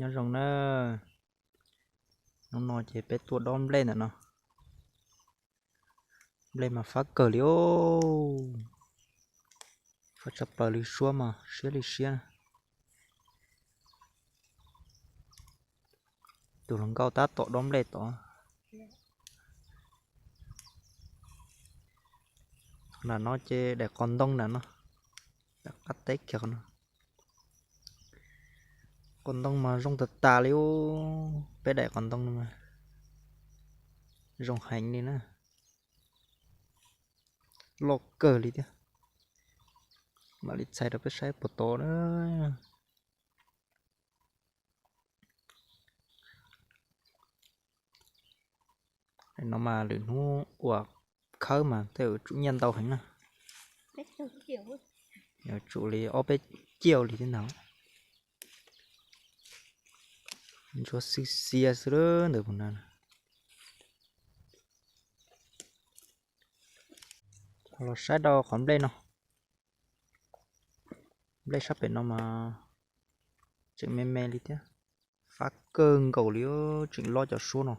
Nyob zoo na, hnub no ces peb tuaj dob nplej ntawm no. Nplej mas fab kawg li os. Fab tshaj plaws li, suab mas siab li siab. Tus hluas nkauj tab tom dob nplej tod. Nram no ces daim qos ntoo nram no, qab teb kiag qhov no. Qos ntoo mas zoo tas tas li os, peb daim qos ntoo no mas zoo heev li na. Loj kawg li thiab. Mam li txhais rau peb saib puas tod na. No mas lwm hnub uas khawb mas tej zaum tsum nyiaj ntau heev na. Yuav tsum li ob peb ciaj li thiab ntag. Ntsuab xwb xiab xwb ntawd puas na. Los saib rau qhov nplej no. Nplej sab pem no mas tseem me me li thiab. Fab kawg nkaus li, tseem lob cov suab no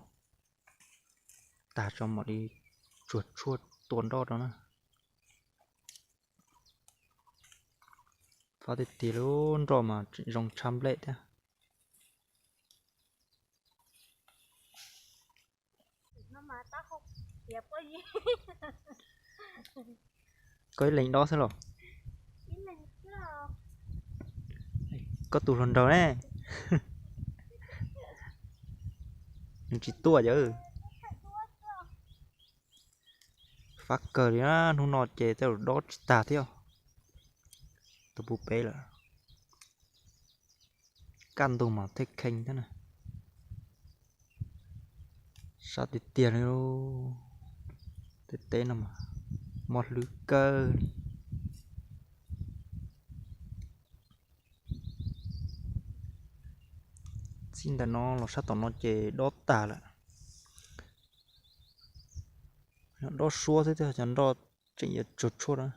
tag tso mam li tsuag tshuaj tua nroj rau na. Fab tiag tiag li, nroj mas tseem zoo tshaj nplej thiab. Koj ib leeg dob xwb los? Koj tus hluas nraug ne? Nws tsis tuaj yawm. Fab kawg li na, hnub no ces tej zaum dob tsis tag thiab. Tus puv peb lawm. Kaj ntug mas thiaj kheej thiab na. Sab tiag tiag li, tej teb no mas mob hlwb kawg. Txij ntawm no los sab tom no ces dob tag lawm. Dob suab xwb thiab, cov nroj tseem yuav tsuag tshuaj na.